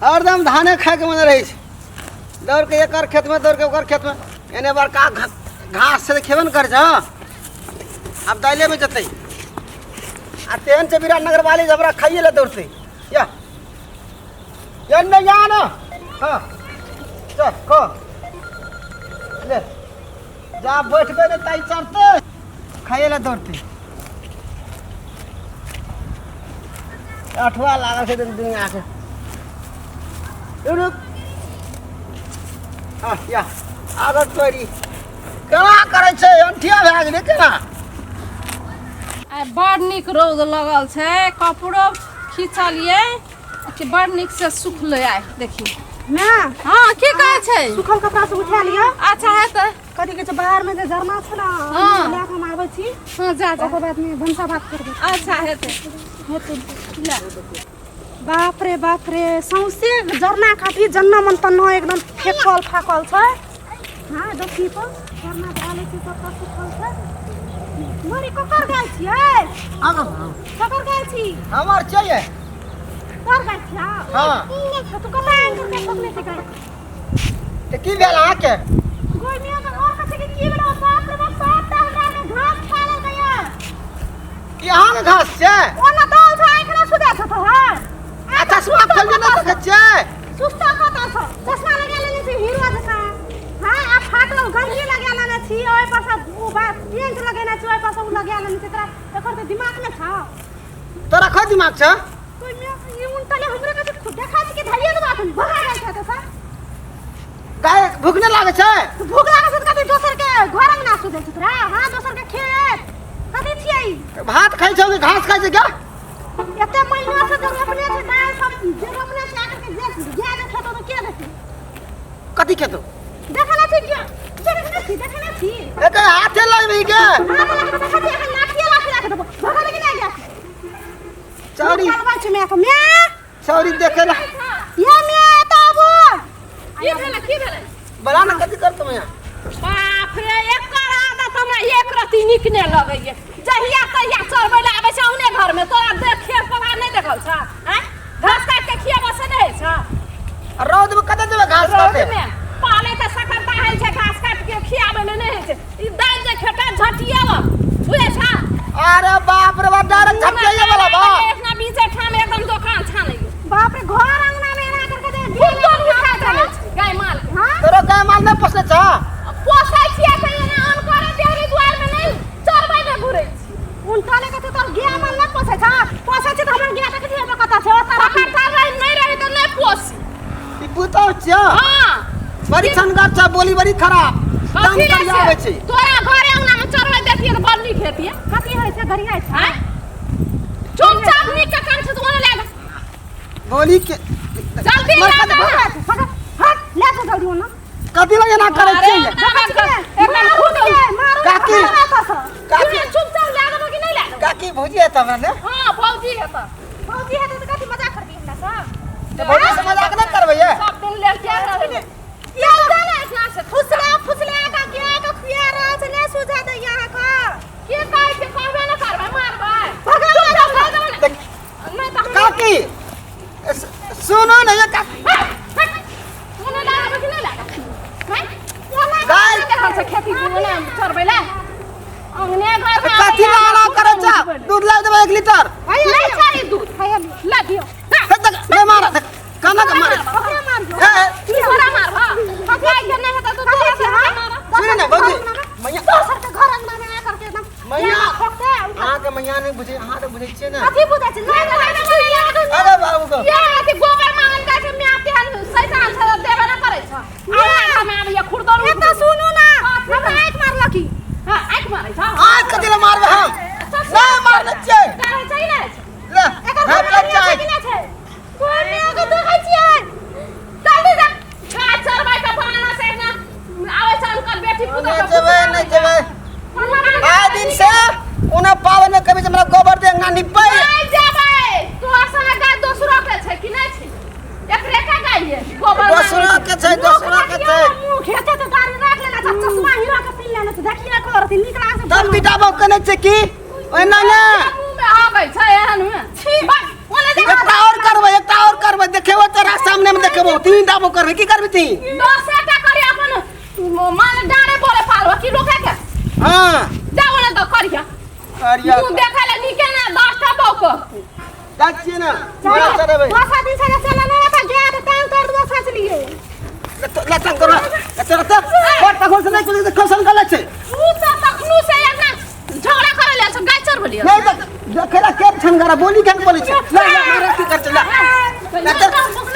हरदम धाने खायके मन रहै छै। दौड़ के एकर खेतमे, दौड़ के ओकर खेतमे, एने बड़का घास छै तऽ खेबे ने करै छै। हँ, आब दाइलेमे जेतै आ तेहन छै विराटनगर वाली जे हमरा खाइए लए दौड़तै। या या नहि या ना। हँ, चल खो ले, जा बैठबै ने ताइ चढ़तै, खाइए लए दौड़तै। अठुआ लागल छै दुनिया के। रुक, आ या आदत तोरी केना करै छै? अंठिया भए गेलै केना? आइ बड़ नीक रौद लगल छै, कपड़ो खींचलियै कि बड़ नीक से सुखलै आइ। देखी माय। हँ, की कहै छै? सुखल कपड़ा सब उठा लिअ। अच्छा, हेतै। कथी कहै छै, बाहर में जे झरना छै ने, लए कऽ हम आबै छी। हँ, जा जा। ओकर बाद में भनसा भात करबै। अच्छा, हेतै। हेतै। ले। बाप रे बाप रे, सौंसे जरना काठी जन्ना मन तन्ना एकदम फेकल फाकल छै। हाँ, देखी तो जरना डालै छै, सबटा सुखल छै। मरी, ककर गाय छियै? ककर गाय छी? हमर चाहिए। तोर गाय छियै? हाँ। तऽ तू कतऽ आनि कऽ ठोकने छै गाय? तऽ की भेल अहाँके? गोइमिया के और कथी के की भेलै? बाप रे बाप, सबटा हमरा के घास खा लेलकै ये। ई अहाँके घास छै? ओना दल छै, आँखि ना सुधै छौ तोहर? आ चश्मा खोलिए नहि सकै छियै? सुस्ता कतऽ छौ? चश्मा लगा लेने छी हीरो जकाँ। हाँ, आ फाटल गंजी लगा लेने छी, ओहि पर से उ बात पेंट लगेने छी, ओहि पर से उ लगा लेने छी। तोरा एकर तऽ दिमाग नहि छौ। तोरा खो दिमाग छौ? कोई में ई उनटले हमरे कथी खुद देखा छी कि धैये देबा तू भगा जाइ छै तऽ सर। गाय भूख नहि लागै छै? तो भूख लागै छै तऽ कथी दोसर के घर अंगना सुधै छै तोरा? हाँ, दोसर के खेत कथी छियै ई? भात खाइ छौ कि घास खाइ छै क्या? एते महीना से जे रोपने छै दालि सब जे रोपने छै, आकर के जे गाय जे खेतो तऽ के देखै? कथी खेतो? देखै नहि छी? देखै नहि छी? देखै नहि छी? एके हाथे लगबी के। हाथ लगा के देखै छी, एखन लाठिए लाठी राखि देबो। भगा लेकिन नहि गाय। चौरी चलबै छै माय के माय। चौरी देखे ला। ये माय, एतऽ आबू। की भेलै, की भेलै? बड़ा ने कथी करतो मैया? बाप रे, एकर आदत हमरा एक रत्ती नीक नहि लगैए। जहिया तहिया चरबै लए आबै छै औने घरमे। तोरा देख खेत पथार नहि देखल छ? आँय, घास काटि के खियाबऽ से नहि होइ छ? आ रौद में कतऽ जेबै घास काटे? रौदमे पाले तऽ सकरता होइ छै, घास काटि के खियाबै लए नहि होइ छै। ई दालि जे खेता झटियाबऽ, बुझै छ? अरे बाप रे बाप, डायरेक्ट झपकाइए वाला बा। एतना बीचे ठाम एकदम दोकान छानै। बाप रे, घर अंगना में एना करके जे खूब दूध उठा चलै छै गाय माल के। हाँ। तोरो गाय माल नहि पोसने छ? पोसै छियै तऽ एना अनकरे देहरी दुआरमे नहि चरबै लए घुरै छी। उनटले के तोर गाय माल नहि पोसै छ? पोसै छै तऽ हमर गाय देखै छी एतऽ कतऽ छै, ओतऽ राखी। सकरता रहि नहि रही तऽ नहि पोसी। ई पुतहु छियौ? हाँ। बड़ी छनगर छ, बोली बड़ी खराब। दम कथी करिया ले आबै छै। तोरा घरे अंगना में चरबै देतियै तऽ बड़ नीक हेतियै। कथी होइ छै, गरियाइ छै? आँय, चुपचाप नीक के काम छै तऽ ओने लए जा। बोली के जल्दी मर लए कथी जा। हट हट, ले जा जल्दी ओना। कथी लगे एना करै अरे छियै? अंगना में एकदम खुद मारू। काकी। काकी। चुपचाप लए देबो कि नहि लए देबो? काकी, भौजी है हमरा ने? हाँ, भौजी हेतऽ। भौजी हेतै तऽ कथी मजाक करबी हमरा सँ? तऽ भौजी से मजाक नहि करबै ये। सब दिन लेल क्या रहबै? ये फुसला फुसला के गाय के खुआ रहल छै, नहि सुझा दैया अहाँके। के कहै छै? कहबे ने करबै, मारबै। भगा। चुपचाप लए देबो ने। देख, नहि तऽ हम काकी, सुनू ने ये काकी। ओने लए देबो कि नहि लए देबो? हैं? गाय देखल छै खेती ओने चरबै लए अंगने घर में। कथी ला एना करै छ? दूध ला देबै 1 लीटर। नहीं चाही दूध, ला दियो। हे देख, नहि मारा, देख कना के मारे। ओकरा मारियौ। हे हे, तोरा मारबा गाय के नहीं हेतै तऽ तोरा से मारब। सुनू ने भौजी मैया। दोसर के घर अंगना में आ करके एकदम मैया। ठोकते। अहाँके मैया नहि बुझै, अहाँ तऽ बुझै छियै ने। कथी बुझै छै? नहि नहि। अरे बाबू को ये अथी गोबर मांगल जाइ छै, माय तेहन शैतान छै, देबे न करै छै। आब में आबैया खुरदर। एतऽ सुनू ने, हमरा आँखि मारलक ई। हां, आँखि मारै छ। आँख कथी लए मारबै? हम नहि मारने छियै। करै छै ने? ले। एकर भेटल घर में छै। छै कि नहि छै? कोई नहि के देखै छियै। जल्दी जा, गाय चरबै के बहाना से ना आबै छै हुनकर बेटी पुतोह। नहि जेबै, नहि जेबै। आइ दिन से ओना पावन में कभी हमरा गोबर दे अंगना निपै। नहि जेबै। तोहर संगे गाय दोसरो के छै कि नहि छै? एकरे के गाय ये गोबर दोसरो के छै, दोसरो के छै। मुँह खेते तऽ गाड़ी राख लेना छै, चश्मा हीरा के पिन लेना छै, देखिए करती नीक लागै छै। तब पिटाबो केने छै की ओहिना ने? मुँह में आबै छै एहन में। छी, बस ओने देख। एकटा और करबै, एकटा और करबै, देखेबो तोरा सब। सामने में देखबो 3 टा बो करबे की करबी ती? 10 टा करिया, अपन मान डारे बोले पालबो की रोके के? हां। जाओ ने तो करिया। करिया। मुँह देखै ले नीके ने 10 टा बो कर। जाइ छियै ने बोरा चढ़ेबै। दोसर दिन से चला ना त गया त टांग तोड़ दो सोचलिए। लटांग करो, चल त पर तखन से नहि कुछ खसन गलत छै। तू तऽ तखनो से एना झगड़ा करे ले गाय चरबलियै। नहि त देखेला के छनगरा बोली केन बोलै छै। ला ला, मारा की कर छै, ला ला, चल।